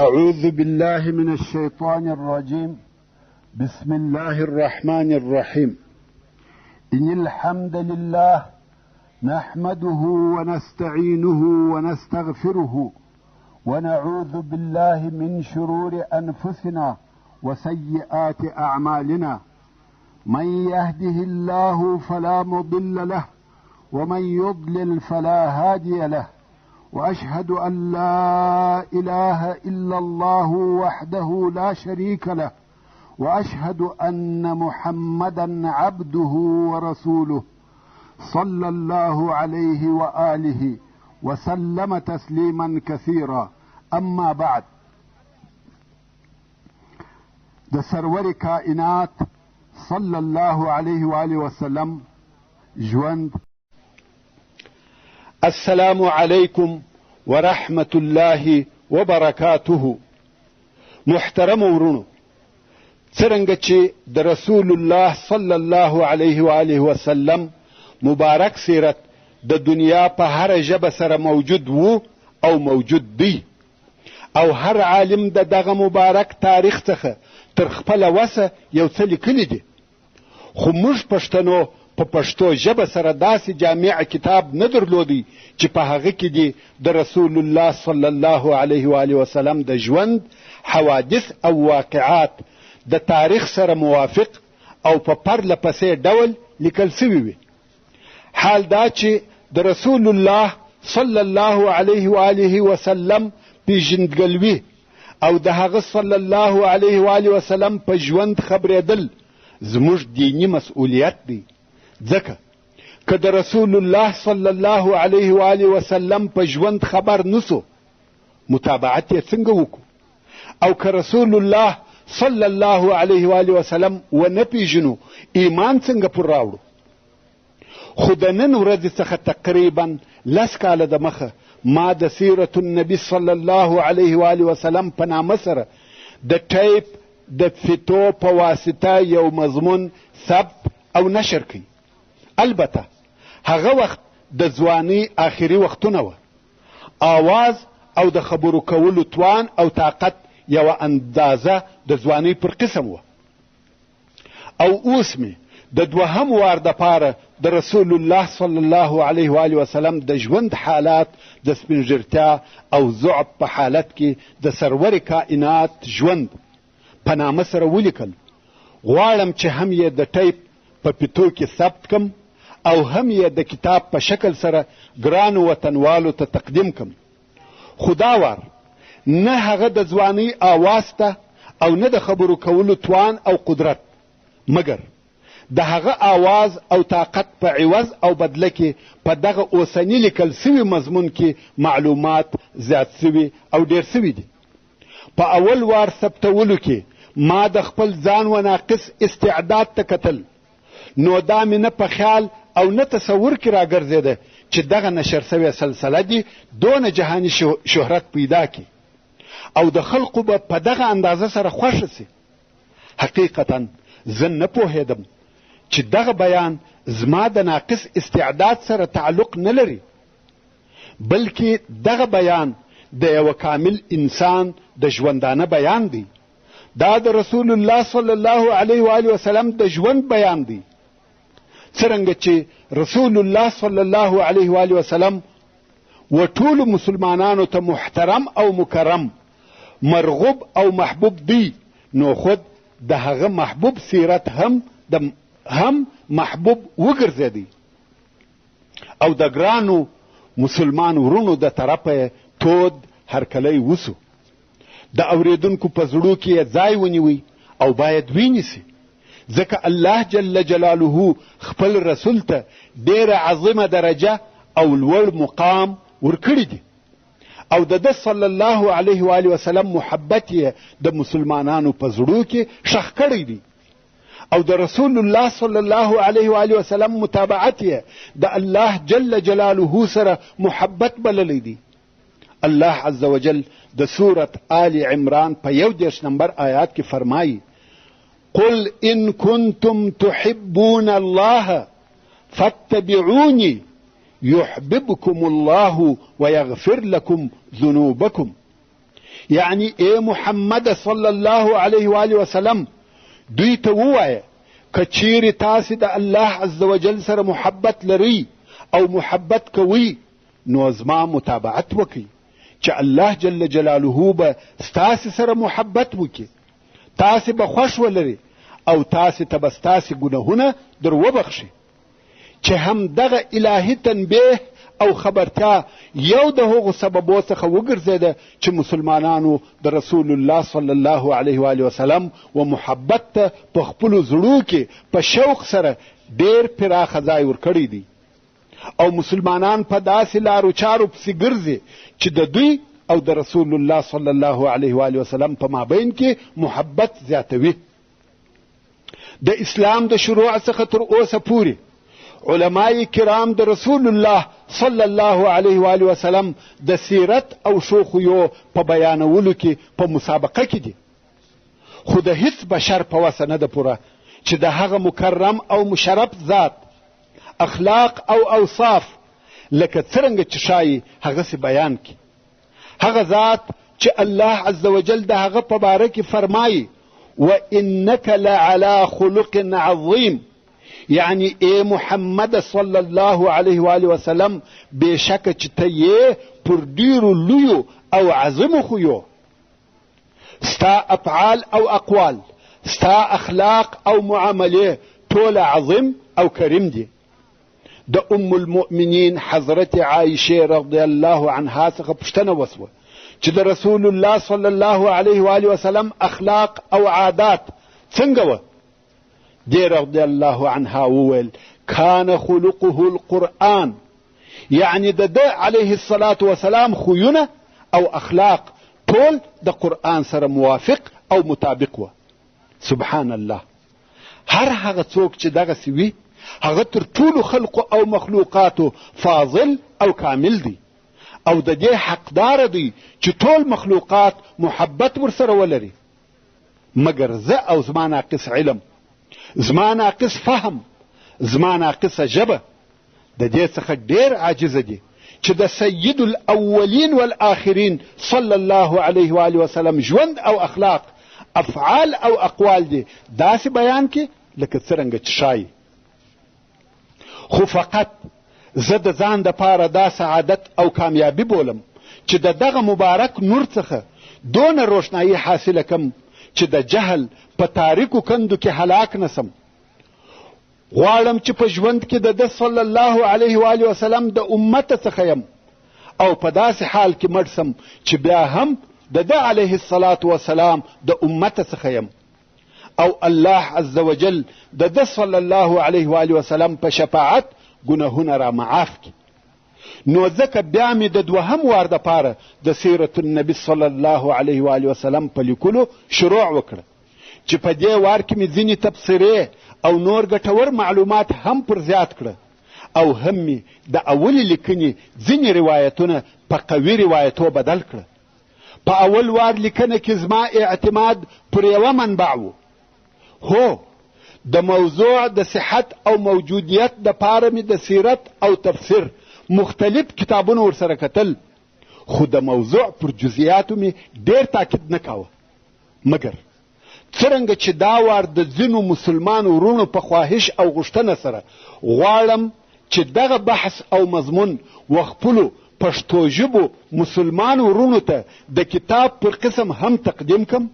أعوذ بالله من الشيطان الرجيم. بسم الله الرحمن الرحيم. إن الحمد لله نحمده ونستعينه ونستغفره ونعوذ بالله من شرور أنفسنا وسيئات أعمالنا. من يهده الله فلا مضل له ومن يضلل فلا هادي له. وأشهد أن لا إله إلا الله وحده لا شريك له، وأشهد أن محمدا عبده ورسوله صلى الله عليه وآله وسلم تسليما كثيرا. أما بعد، د سرور کائنات صلی الله علیه وآله وسلم ژوند. السلام علیکم ورحمة الله وبرکاته. محترم ورونو، څرنګه چې د رسول الله صلی الله علیه وآله وسلم مبارک سیرت د دنیا په هره ژبه سره موجود وو او موجود دی، او هر عالم د دغه مبارک تاریخ څخه تر خپله وسه یو څه لیکلي دي، خو موږ پښتنو په پښتو ژبه سره داسې جامع کتاب نه درلودی چې په هغه کې دي د رسول الله صلی الله علیه وآله وسلم د ژوند حوادث او واقعات د تاریخ سره موافق او په پرله پسې ډول لیکل سوي وي. حال دا چې د رسول الله صلی الله علیه وآله وسلم پیژندګلوي او د هغه صلی الله علیه وآله وسلم په ژوند خبرېدل زموږ دیني مسؤلیت دی، ځکه که د رسول الله صلی الله علیه وآله وسلم په ژوند خبر نسو، متابعت یې څنګه وکړو؟ او که رسول الله صلی الله علیه وآله وسلم ونه پیژنو، ایمان څنګه پر راوړو؟ خو د نن ورځې څخه تقریبا 10 کاله د مخه ما د سیرت النبي صلی الله علیه وآله وسلم په نامه سره د ټیپ د فتو په واسطه یو مضمون ثبت او نشر کړ. البته هغه وخت د ځوانۍ آخري وختونه وه. آواز او د خبرو کولو توان او طاقت یوه اندازه د ځوانۍ پر قسم وه. او اوس مې د دوهم وار دپاره د رسول الله صلی الله علیه وآله وسلم د ژوند حالات د سپینږیرتیا او ضعف په حالت کې د سرور کائنات ژوند په نامه سره ولیکل. غواړم چې هم یې د ټیپ په پیتو کې ثبت کم او هم یې د کتاب په شکل سره ګرانو وطنوالو ته تقدیم کم. خو دا وار نه هغه د ځوانۍ آواز ته او نه د خبرو کولو توان او قدرت، مګر د هغه آواز او طاقت په عوض او بدله کې په دغه اوسني لیکل سوي مضمون کې معلومات زیات سوي او ډېر سوي دي. په اول وار ثبتولو کې ما د خپل ځان و ناقص استعداد ته کتل، نو دا مې نه په خیال او نه تصور کې راګرځېده چې دغه نشر سوې سلسله دي دونه جهاني شهرت پیدا کړي او د خلقو به په دغه اندازه سره خوښه سي. حقیقتا زه نه پوهېدم چې دغه بیان زما د ناقص استعداد سره تعلق نه لري، بلکې دغه بیان د یوه کامل انسان د ژوندانه بیان دی. دا د رسول الله صلی الله علیه وآله وسلم د ژوند بیان دی. څرنګه چې رسول الله صلی الله علیه وآله وسلم و ټولو مسلمانانو ته محترم او مکرم، مرغوب او محبوب دی، نو خود د هغه محبوب سیرت هم محبوب وګرځېدی او د ګرانو مسلمان ورونو د طرفه یې تود هرکلی وسو. د اورېدونکو په زړو کې یې ځای ونیوی او باید وینیسي، ځکه الله جل جلاله خپل رسول ته ډېره عظیمه درجه او لوړ مقام ورکړي دي او د ده صلی الله علیه وآله وسلم محبت یې د مسلمانانو په زړو کې ښخ کړی دی او د رسول الله صلی الله علیه وآله وسلم متابعت یې د الله جل جلاله سره محبت بللی دی. الله عز وجل د سورت آل عمران په 31 نمبر آیات کې فرمایي: قل إن كنتم تحبون الله فاتبعوني يحببكم الله ويغفر لكم ذنوبكم. یعنی ای محمد صلی الله علیه و آله وسلم، دوی ته ووایه که چیرې تاسې د الله عز وجل سره محبت لرئ او محبت کوئ نو زما متابعت وکړئ چې الله جل جلاله به ستاسې سره محبت وکړي، تاسې به خوښ ولري او تاسې ته به ستاسې ګناهونه در وبخښي. چې هم دغه الهي تنبیه او خبرتیا یو د هغو سببو څخه وګرځېده چې مسلمانانو د رسول الله صلی الله علیه و وسلم و محبت ته په خپلو زړو کې په شوق سره ډېر پراخه ځای ورکړی دی او مسلمانان په داسې لارو چارو پسې ګرځي چې د دوی او د رسول الله صلی الله علیه و وسلم په مابین کې محبت زیاتوي. د اسلام د شروع څخه تر اوسه پورې علماء کرام د رسول الله صلی الله علیه و آله وسلم د سیرت او ښو خویو په بیانولو کې په مسابقه کې دي، خو د هیڅ بشر په وسه نه ده پوره چې د هغه مکرم او مشرف ذات اخلاق او اوصاف لکه څرنګه چې ښایي هغسې بیان کړي. هغه ذات چې الله عز وجل د هغه په باره کې فرمایي وانک لعلى خلق عظیم، یعنی ای محمد صلی الله علیه و آله وسلم، بېشکه چې ته یې پر ډېرو لویو او عظیمو خویو. ستا افعال او اقوال، ستا اخلاق او معاملې ټوله عظیم او کریم دي. د ام المؤمنین حضرت عایشې رضی الله عنها څخه پوښتنه وسوه چې د رسول الله صلی الله علیه و آله وسلم اخلاق او عادات څنګه وه؟ دې رضی الله عنها وویل کان خلقه القرآن، یعنی د ده علیه الصلاة وسلام خویونه او اخلاق ټول د قرآن سره موافق او مطابق وه. سبحان الله، هر هغه څوک چې دغسې وي هغه تر ټولو خلقو او مخلوقاتو فاضل او کامل دی او د دې حقدار دی چې ټول مخلوقات محبت ورسره ولري. مګر زه او زما ناقص علم، زما ناقص فهم، زما ناقصه ژبه د دې څخه ډېر عاجزه دي چې د سید الاولین والآخرین صلی الله علیه و آله وسلم ژوند او اخلاق، افعال او اقوال دي داسې بیان کړي لکه څرنګه چې ښایي. خو فقط زه د ځان دپاره دا سعادت او کامیابي بولم چې د دغه مبارک نور څخه دونه روښنایي حاصله کم چې د جهل په تاریکو کندو کې هلاک نه سم. غواړم چې په ژوند کې د ده صلی الله علیه و آله وسلم د امت څخه یم او په داسې حال کې مړ سم چې بیا هم د ده علیه الصلاة وسلام د امت څخه یم او الله عز وجل د ده صلی الله علیه و آله وسلم په شفاعت ګناهونه را معاف کړي. نو ځکه بیا مې د دوهم وار دپاره د سیرت النبي صلی الله علیه و آله وسلم په لیکلو شروع وکړه چې په دې وار کې مې ځینې تبصرې او نور ګټور معلومات هم پر زیات کړه او هم مې د اولې لیکنې ځینې روایتونه په قوي روایتو بدل کړه. په اول وار لیکنه کې زما اعتماد پر یوه منبع و. هو، د موضوع د صحت او موجودیت دپاره مې د سیرت او تفسیر مختلف کتابونه ورسره کتل، خو د موضوع پر جزئیاتو مې ډېر تاکید نه کاوه. مګر څرنګه چې دا وار د ځینو مسلمانو وروڼو په خواهش او غوښتنه سره غواړم چې دغه بحث او مضمون و خپلو پښتو ژبو مسلمانو وروڼو ته د کتاب پر قسم هم تقدیم کم،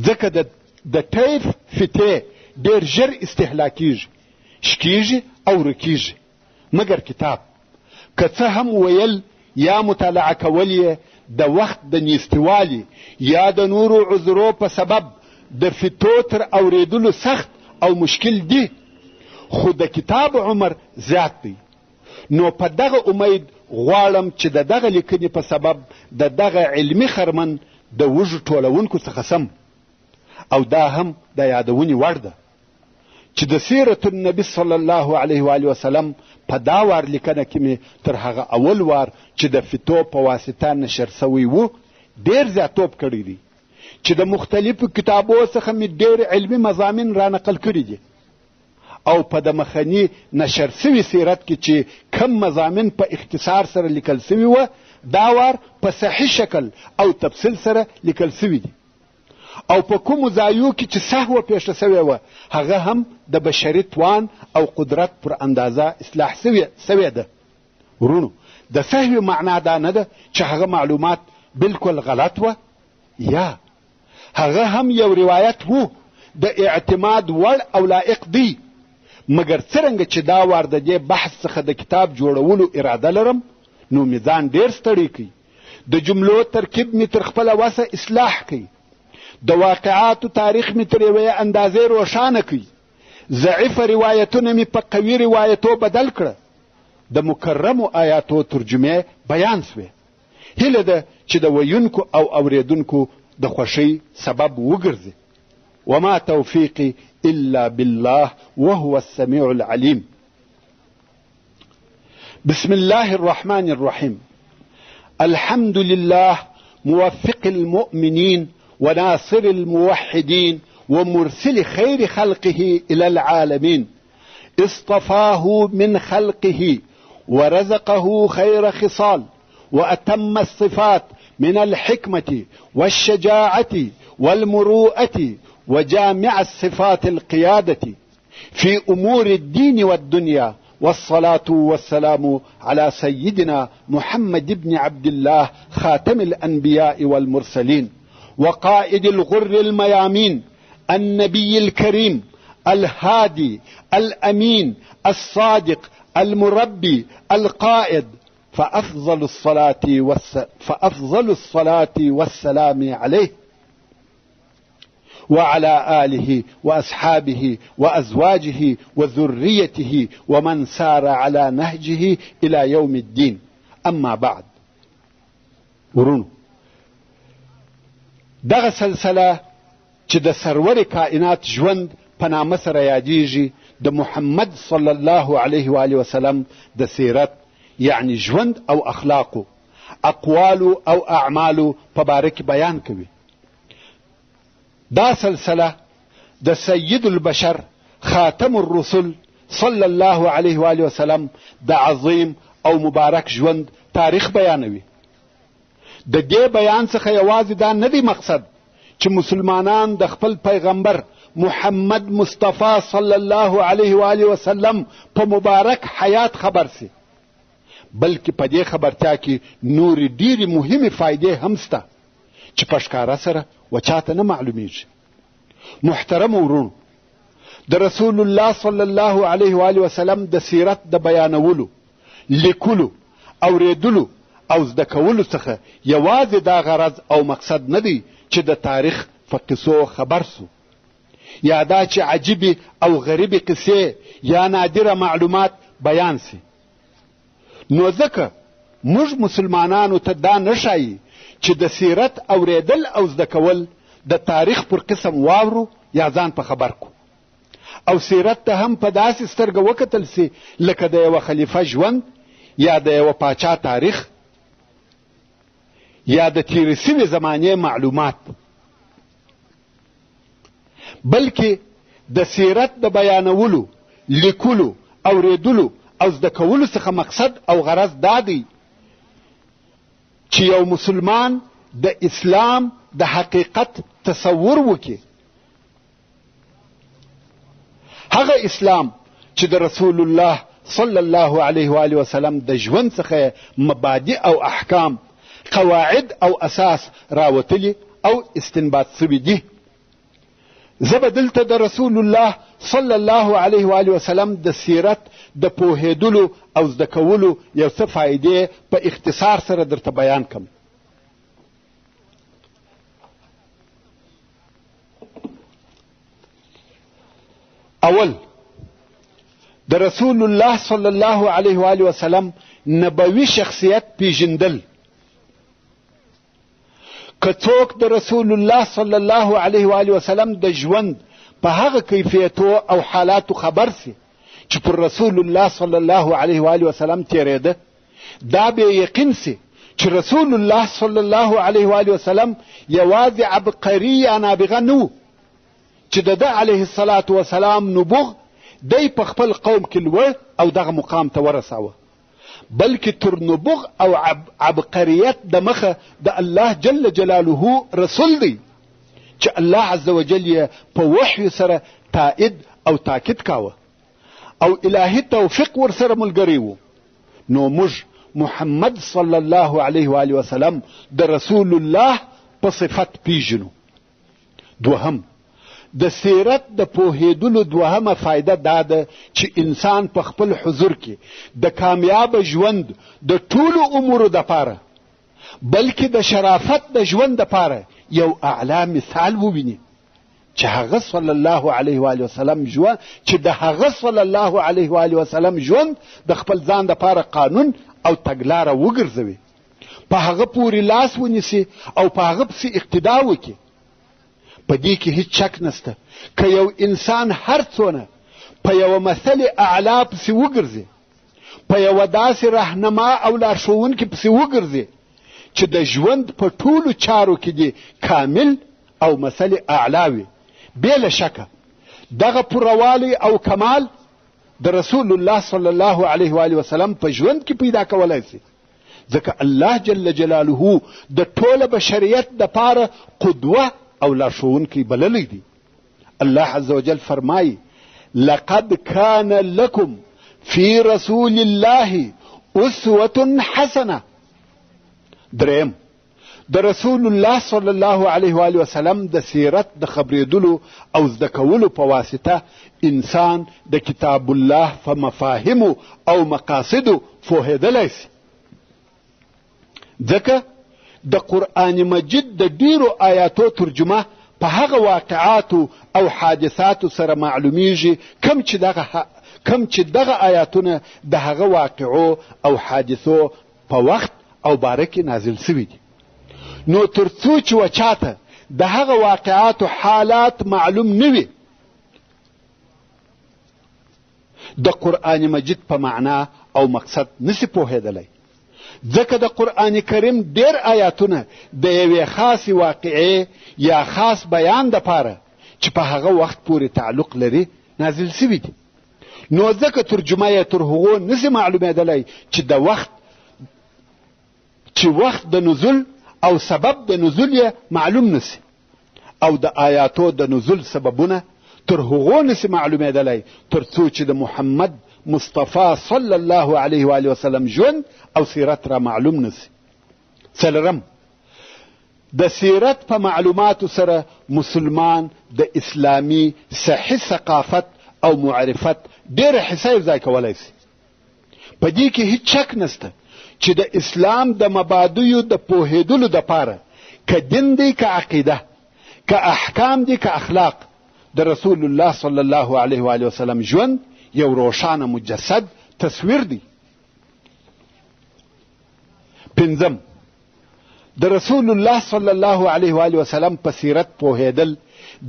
ځکه د ټیف فتې ډېر ژر استهلاکیږي، شکیږي او ورکیږي، مګر کتاب که څه هم ویل یا مطالعه کول یې د وخت د نیستوالي یا د نورو عذرو په سبب د فتو تر اورېدلو سخت او مشکل دي، خو د کتاب عمر زیات دی. نو په دغه امید غواړم چې د دغه لیکنې په سبب د دغه علمي خرمن د وږو ټولونکو څخه سم، او دا هم د یادونې وړ ده چې د سیرت النبي صلی الله علیه و آله وسلم په دا وار لیکنه کې مې تر هغه اول وار چې د فتو په واسطه نشر سوی و ډېر زیاتوب کړی دی، چې د مختلفو کتابو څخه مې ډېر علمي مضامین را نقل کړي دي او په د مخني نشر سوي سیرت کې چې کم مضامین په اختصار سره لیکل سوي وه دا وار په صحیح شکل او تفصیل سره لیکل سوي دي او په کومو ځایو کې چې سهوه پېښه سوې وه هغه هم د بشري توان او قدرت پر اندازه اصلاح سوې ده. وروڼو، د سهوې معنا دا نه ده چې هغه معلومات بالکل غلط وه، یا هغه هم یو روایت وو د اعتماد وړ او لایق دی، مګر څرنګه چې دا وار د دې بحث څخه د کتاب جوړولو اراده لرم نو مې ځان ډېر ستړی کړ، د جملو ترکیب مې تر خپله وسه اصلاح کړ، د واقعاتو تاریخ مې تر یوې اندازې روښانه کړ، ضعیفه روایتونه مې په قوي روایتو بدل کړه، د مکرمو آیاتو ترجمې بیان سوې. هیله ده چې د ویونکو او اوریدونکو د خوښۍ سبب وګرځي. وما توفیقي الا بالله وهو السمیع العلیم. بسم الله الرحمن الرحیم. الحمد لله موفق المؤمنين وناصر الموحدين ومرسل خير خلقه إلى العالمين، اصطفاه من خلقه ورزقه خير خصال وأتم الصفات من الحكمة والشجاعة والمروءة وجامع الصفات القيادة في أمور الدين والدنيا، والصلاة والسلام على سيدنا محمد بن عبد الله خاتم الأنبياء والمرسلين وقائد الغر الميامين، النبي الكريم الهادي الأمين الصادق المربي القائد، فأفضل الصلاة والسلام عليه وعلى آله وأصحابه وأزواجه وذريته ومن سار على نهجه إلى يوم الدين. أما بعد. ورونو، دغه سلسله چې د سرور کائنات ژوند په نامه سره یادیږي، د محمد صلی الله علیه و آله وسلم د سیرت یعنی ژوند او اخلاقو، اقوالو او اعمالو په باره کې بیان کوي. دا سلسله د سید البشر خاتم الرسل صلی الله علیه و آله وسلم د عظیم او مبارک ژوند تاریخ بیانوي. د دې بیان څخه یوازې دا نه دی مقصد چې مسلمانان د خپل پیغمبر محمد مصطفی صلی الله علیه و آله وسلم په مبارک حیات خبر سي، بلکې په دې خبرتیا کې نورې ډېرې مهمې فایدې هم سته چې په ښکاره سره و چاته نه معلومیږي. محترمو وروڼو، د رسول الله صلی الله علیه و آله وسلم د سیرت د بیانولو، لیکلو، اورېدلو او زده کولو څخه یوازې دا غرض او مقصد نه دی چې د تاریخ په قصو خبر سو، یا دا چې عجیبې او غریبې قصې یا نادره معلومات بیان سي. نو ځکه موږ مسلمانانو ته دا نه ښایي چې د سیرت اورېدل او زده کول د تاریخ پر قسم واورو یا ځان په خبر کو، او سیرت ته هم په داسې سترګه وکتل سي لکه د یوه خلیفه ژوند یا د یوه پاچا تاریخ یا د تېرې سوې زمانې معلومات، بلکې د سیرت د بیانولو، لیکلو، اورېدلو او زده کولو څخه مقصد او غرض دا دی چې یو مسلمان د اسلام د حقیقت تصور وکړي، هغه اسلام چې د رسول الله صلی الله علیه و آله وسلم د ژوند څخه مبادئ او احکام، قواعد او اساس راوتلي او استنباط سوي دي. زه به دلته د رسول الله صلی الله علیه و آله وسلم د سیرت د پوهېدلو او زده کولو یو څه فایدې په اختصار سره درته بیان کړم. اول، د رسول الله صلی الله علیه و آله وسلم نبوي شخصیت پیژندل. که څوک د رسول الله صلی الله علیه و آله وسلم د ژوند په هغه کیفیتو او حالاتو خبر سي چې پر رسول الله صلی الله علیه و آله وسلم تېرېده، دا به یقین سي چې رسول الله صلی الله علیه و آله وسلم یوازې عبقري یا نابغه نه و چې د ده علیه الصلاة وسلام نبوغ دی په خپل قوم کې لوړ او دغه مقام ته ورساوه. بلکې تر نبوغ او عبقریت د مخه د الله جل جلاله رسول دی چې الله عز وجل یې په وحی سره تائید او تاکید کاوه او الهي توفیق ورسره ملګری وو. نو موږ محمد صلی الله علیه و آله وسلم د رسول الله په صفت پیژنو. دوهم، د سیرت د پوهېدلو دوهمه فایده دا ده چې انسان په خپل حضور کې د کامیابه ژوند د ټولو امورو دپاره، بلکې د شرافت د ژوند دپاره یو اعلی مثال وویني چې هغه صلی الله علیه و وسلم ژوند چې د هغه صلی الله علیه و وسلم ژوند د خپل ځان دپاره قانون او تګلاره وګرځوي، په هغه پورې لاس ونیسي او په هغه پسې اقتدا وکړي. په دې کې هیڅ شک نشته که یو انسان هر څونه په یوه مثل اعلی پسې وګرځي، په یوه داسې رهنما او لارښوونکي پسې وګرځي چې د ژوند په ټولو چارو کې دې کامل او مثل اعلی وي، بې له شکه دغه پوره او کمال د رسول الله صلی الله علیه و وسلم په ژوند کې پیدا کولای سي، ځکه الله جل جلاله د ټوله بشریت دپاره قدوه او لارښوونکی بللی دی. الله عز وجل فرمایي: لقد كان لكم في رسول الله اسوة حسنة. دریم، د رسول الله صلی الله علیه و وسلم د سیرت د خبرېدلو او زده کولو په واسطه انسان د کتاب الله په مفاهیمو او مقاصدو پوهېدلی سي، ځکه د قرآن مجید د ډیرو آیاتو ترجمه په هغه واقعاتو او حادثاتو سره معلومیږي کم چې دغه آیاتونه د هغه واقعو او حادثو په وخت او باره کې نازل سوي دي. نو تر څو چې و چاته د هغه واقعاتو حالات معلوم نه وي، د قرآن مجید په معنا او مقصد نسی پوهېدلی، ځکه د قرآن کریم ډېر آیاتونه د یوې خاصې واقعې یا خاص بیان دپاره چې په هغه وخت پورې تعلق لري نازل سوي دي. نو ځکه ترجمه یې تر هغو نسی معلومېدلی چې د وخت چې وخت د نزول او سبب د نزول یې معلوم نسی، او د آیاتو د نزول سببونه تر هغو نسی معلومېدلی تر څو چې د محمد مصطفی صلی الله علیه و وسلم ژوند او سیرت را معلوم نسی. څلورم، د سیرت په معلوماتو سره مسلمان د اسلامي صحي ثقافت او معرفت ډېره حصه یوځای کولی سي. په دې کې هیڅ شک نسته چې د اسلام د مبادیو د پوهېدلو دپاره که دین دی که عقیده، که احکام دي که اخلاق، د رسول الله صلی الله علیه و وسلم ژوند یو روښانه مجسد تصویر دی. پنځم، د رسول الله صلی الله علیه و وسلم په سیرت پوهېدل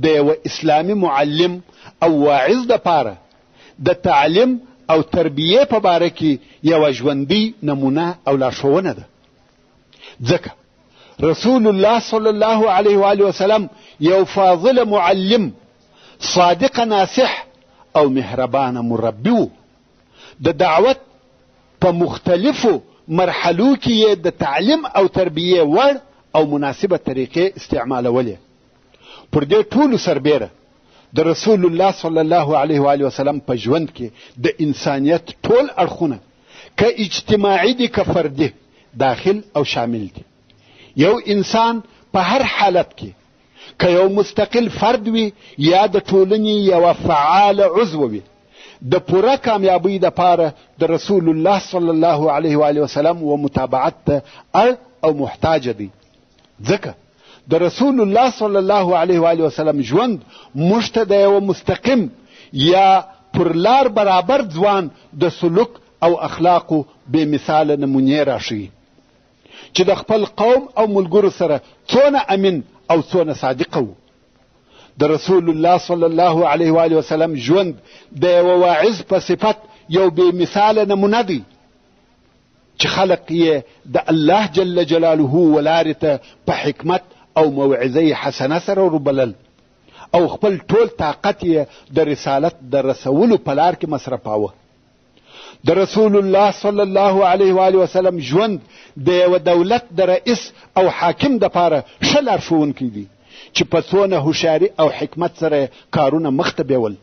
د یوه اسلامي معلم او واعظ دپاره د تعلیم او تربیې په باره کې یوه ژوندۍ نمونه او لارښوونه ده، ځکه رسول الله صلی الله علیه و وسلم یو فاضل معلم، صادق ناصح او مهربانه مربي و. د دعوت په مختلفو مرحلو کې یې د تعلیم او تربیې وړ او مناسبه طریقې استعمالولې. پر دې ټولو سربېره د رسول الله صلی الله علیه و وسلم په ژوند کې د انسانیت ټول اړخونه که اجتماعي دي که فردي داخل او شامل دي. یو انسان په هر حالت کې که یو مستقل فرد وي یا د ټولنې یوه فعاله عضو وي، د پوره کامیابۍ دپاره د رسول الله صلی الله علیه و وسلم و متابعت ته اړ او محتاج دی، ځکه د رسول الله صلی الله علیه و وسلم ژوند موږ ته د یوه مستقیم یا پر لار برابر ځوان د سلوک او اخلاقو بې مثاله نمونې راښیي چې د خپل قوم او ملګرو سره څونه امین او څونه صادقه وو. د رسول الله صلی الله علیه و وسلم ژوند د یوه واعظ په صفت یو بې مثاله نمونه دی چې خلق یې د الله جل جلاله ولارې ته په حکمت او موعظه حسنه سره وربلل او خپل ټول طاقت یې د رسالت د رسولو په لار کې مصرفاوه. د رسول الله صلی الله علیه و آله وسلم ژوند د یوه دولت د رئیس او حاکم دپاره ښه لارښوونکی دی چې په څونه هوښیاري او حکمت سره کارونه مخته بیول.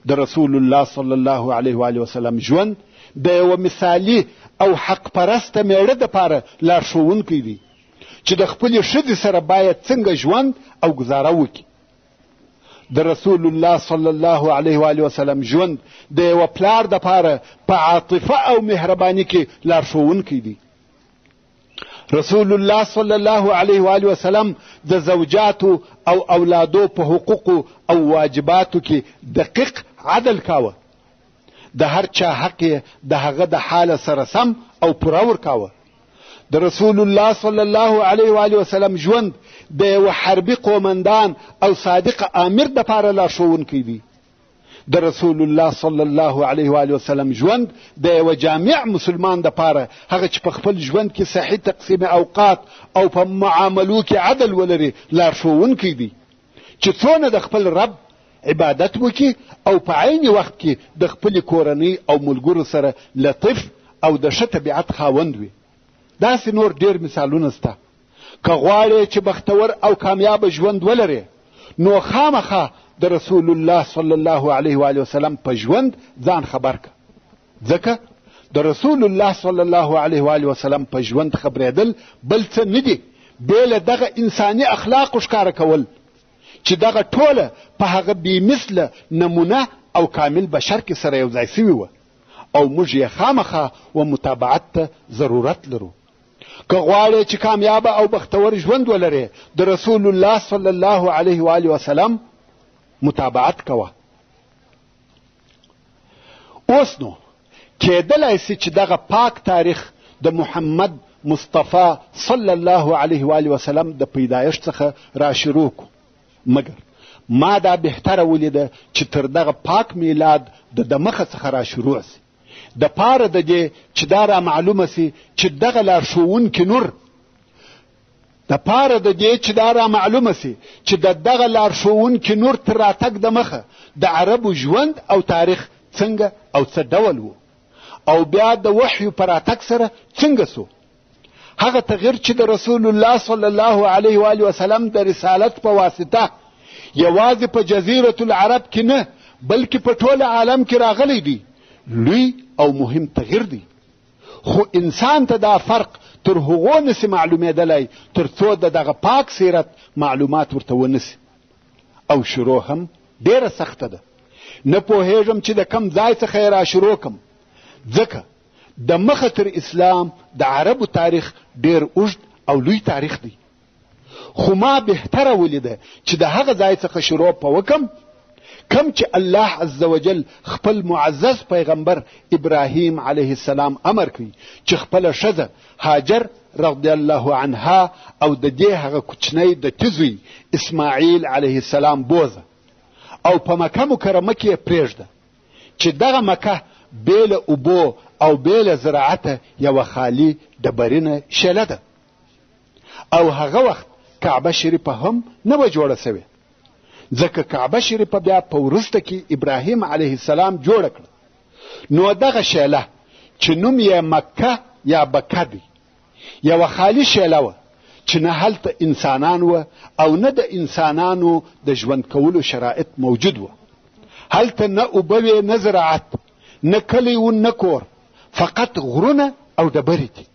د رسول الله صلی الله علیه و آله وسلم ژوند د یوه مثالي او حق پرسته میړه دپاره لارښوونکی دی چې د خپلې ښځې سره باید څنګه ژوند او ګزاره وکړي. د رسول الله صلی الله علیه و آله وسلم ژوند د یوه پلار دپاره په عاطفه او مهرباني کې لارښوونکی دی. رسول الله صلی الله علیه و آله وسلم د زوجاتو او اولادو په حقوقو او واجباتو کې دقیق عدل کاوه. د هر چا حق یې د هغه د حاله سره سم او پوره ورکاوه. د رسول الله صلی الله علیه و آله وسلم ژوند د یوه حربي قومندان او صادق آمر دپاره لارښوونکی دی. د رسول الله صلی الله علیه و آله وسلم ژوند د یوه جامع مسلمان دپاره، هغه چې په خپل ژوند کې صحیح تقسیم اوقات او په معاملو کې عدل ولري، لارښوونکی دی چې څونه د خپل رب عبادت وکړي او په عین وخت کې د خپلې کورنۍ او ملګرو سره لطیف او د ښه طبیعت خاوند وي. داسې نور ډېر مثالونه سته. که غواړې چې بختور او کامیابه ژوند ولرې نو خامخا د رسول الله صلی الله علیه و وسلم په ژوند ځان خبر که، ځکه د رسول الله صلی الله علیه و وسلم په ژوند خبرېدل بل څه نه دي بې له دغه انساني اخلاقو ښکاره کول چې دغه ټوله په هغه بې مثله نمونه او کامل بشر کې سره یو ځای سوي وه او موږ یې خامخا و متابعت ته ضرورت لرو. که غواړې چې کامیابه او بختور ژوند ولرې د رسول الله صلی الله علیه و آله وسلم متابعت کوه. اوس نو کېدلای سي چې دغه پاک تاریخ د محمد مصطفی صلی الله علیه و آله وسلم د پیدایښت څخه را شروع کو، مګر ما دا بهتره ولیده چې تر دغه پاک میلاد د دمخه څخه را شروع سي، د پاره د دې چې دا را معلومه سي چې دغه لارښوونکي نور د پاره د دې چې دا را معلومه سي چې د دغه لارښوونکي نور تر راتګ د مخه د عربو ژوند او تاریخ څنګه او څه ډول و او بیا د وحیو په راتګ سره څنګه سو. هغه تغییر چې د رسول الله صلی الله علیه و آله وسلم د رسالت په واسطه یوازې په جزیرة العرب کې نه بلکې په ټول عالم کې راغلی دی، لوی او مهم تغییر دی. خو انسان ته دا فرق تر هغو نسي معلومېدلی تر څو د دغه پاک سیرت معلومات ورته ونسي، او شروع هم ډېره سخته ده. نه پوهېږم چې د کم ځای څخه یې را شروع کم، ځکه د مخه تر اسلام د عربو تاریخ ډېر اوږد او لوی تاریخ دی. خو ما بهتره ولیده چې د هغه ځای څخه شروع په وکم کم چې الله عز وجل خپل معزز پیغمبر ابراهیم علیه السلام امر کوي چې خپله ښځه هاجر رضی الله عنها او د دې هغه کوچنی د تي زوی اسماعیل علیه السلام بوزه او په مکه مکرمه کې یې پرېږده چې دغه مکه بې له اوبو او بې له زراعته یوه خالي ډبرینه شیله ده او هغه وخت کعبه شریفه هم نه وه جوړه سوې، ځکه کعبه شریفه بیا په وروسته کې ابراهیم علیه السلام جوړه کړه. نو دغه شیله چې نوم یې مکه یا بکه دی، یوه خالي شیله وه چې نه هلته انسانان وه او نه د انسانانو د ژوند کولو شرایط موجود وه. هلته نه اوبه وې، نه زراعت، نه کلی و، نه کور، فقط غرونه او ډبرې دي.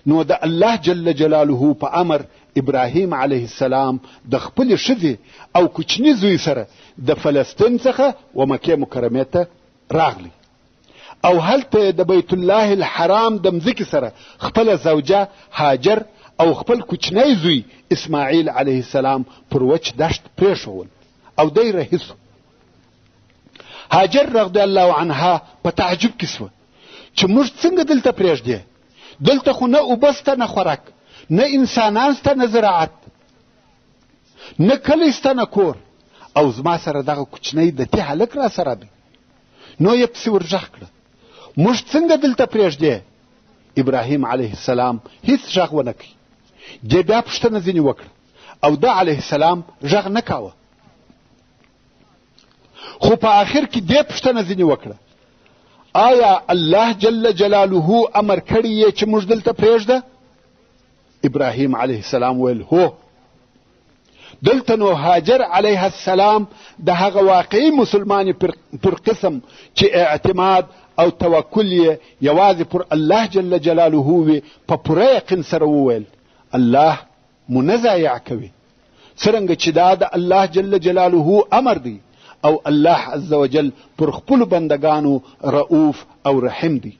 نو د الله جل جلاله په امر ابراهیم علیه السلام د خپلې ښځې او کوچني زوی سره د فلسطین څخه و مکې مکرمې ته راغلی او هلته د بیت الله الحرام د مځکې سره خپله زوجه هاجر او خپل کوچنی زوی اسماعیل علیه السلام پر وچ دښت پرېښول او دی رهي سو. هاجر رضی الله عنها په تعجب کې سوه چې موږ څنګه دلته پرېږدې، دلته خو نه اوبه سته، نه خوراک، نه انسانان سته، نه زراعت، نه کلی سته، نه کور، او زما سره دغه کوچنی د تي هلک را سره دی. نو یې پسې ورږغ کړه، موږ څنګه دلته پرېږدې؟ ابراهیم علیه السلام هیڅ غږ ونه کړ. دې بیا پوښتنه ځینې وکړه او ده علیه السلام غږ نه کاوه. خو په آخر کې دې پوښتنه ځینې وکړه آیا الله جل جلاله امر کړی یې چې موږ دلته پرېږده؟ ابراهیم علیه السلام ویل هو. دلته نو هاجر علیه السلام د هغه واقعي مسلمانې پر قسم چې اعتماد او توکل یې یوازې پر الله جل جلاله وي په پوره یقین سره وویل الله مو نه ضایع کوي، څرنګه چې دا د الله جل جلاله امر دی او الله عز وجل پر خپلو بندګانو رؤوف او رحیم دی.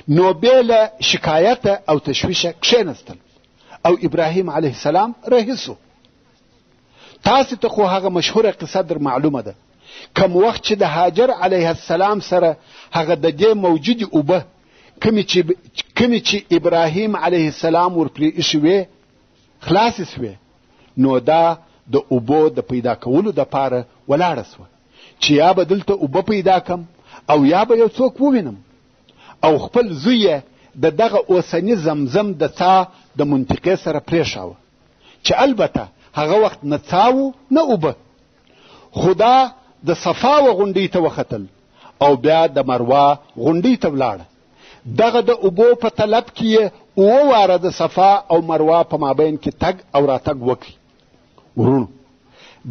نو بې له شکایته او تشویشه کښېنستل او ابراهیم علیه السلام رهي سو. تاسې ته خو هغه مشهوره قصه در معلومه ده، کم وخت چې د هاجر علیه السلام سره هغه د دې موجودې اوبه کومې چې ابراهیم علیه السلام ورپرې ایښې وې خلاصې سوې، نو دا د اوبو د پیدا کولو دپاره ولاړه سوه چې یا به دلته اوبه پیدا کم او یا به یو څوک ووینم، او خپل زوی یې د دغه اوسني زمزم د څاه د منطقې سره پرېښاوه چې البته هغه وخت نه څاه و نه اوبه، خو دا د صفا و غونډۍ ته وختل او بیا د مروا غونډۍ ته ولاړه. دغه د اوبو په طلب کې یې اووه واره د صفا او مروا په مابین کې تګ او راتګ وکړي. وروڼو،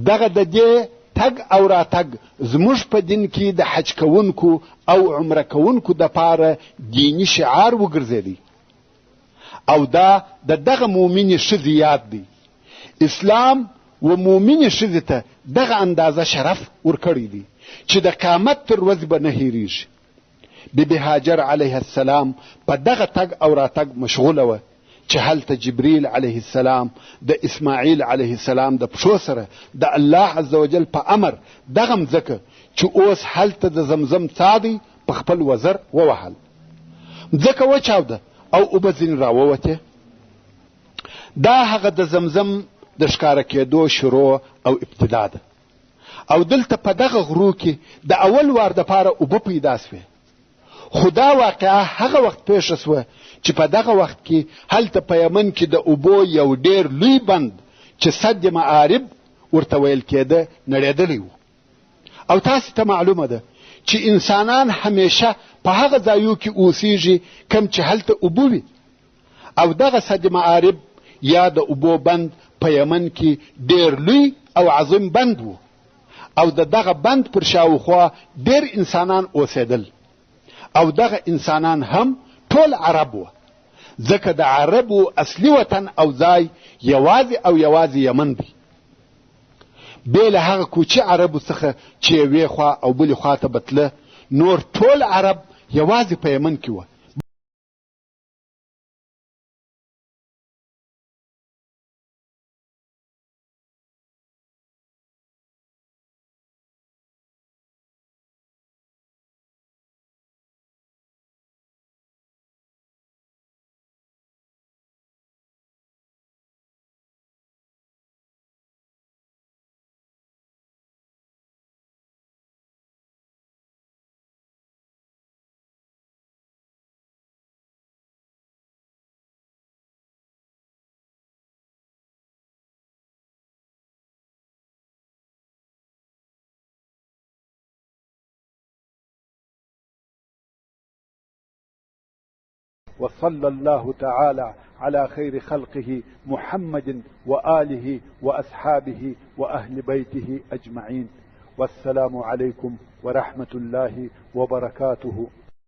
دغه د دې تګ او راتګ زموږ په دین کې د حج کوونکو او عمره کوونکو دپاره دیني شعار وګرځېدی او دا د دغه مؤمنې ښځې یاد دی. اسلام و مؤمنې ښځې ته دغه اندازه شرف ورکړی دی چې د قیامت تر ورځې به نه هېرېږي. بی بی هاجر علیه السلام په دغه تګ او راتګ مشغوله وه چې هلته جبریل علیه السلام د اسماعیل علیه السلام د پښو سره د الله عز وجل په امر دغه مځکه چې اوس هلته د زمزم څاه دی په خپل وزر ووهل. مځکه وچاوده او اوبه ځینې راووتې. دا هغه د زمزم د ښکاره کېدو شروع او ابتدا ده او دلته په دغه غرو کې د اول وار دپاره اوبه پیدا سوې. خو دا واقعه هغه وخت پېښه سوه چې په دغه وخت کې هلته په یمن کې د اوبو یو ډېر لوی بند چې سد معارب ورته ویل کېده نړېدلی و. او تاسې ته معلومه ده چې انسانان همیشه په هغه ځایو کې اوسیږي کم چې هلته اوبه وي، او دغه سد معارب یا د اوبو بند په یمن کې ډېر لوی او عظیم بند و او د دغه بند پر شاوخوا ډېر انسانان اوسېدل او دغه انسانان هم ټول عرب وه، ځکه د عربو اصلي وطن او ځای یوازې او یوازې یمن دی، بې له هغه کوچي عربو څخه چې یوې خوا او بلې خوا ته به تله، نور ټول عرب یوازې په یمن کې وه. وصلى الله تعالى على خير خلقه محمد وآله وأصحابه وأهل بيته أجمعين، والسلام عليكم ورحمة الله وبركاته.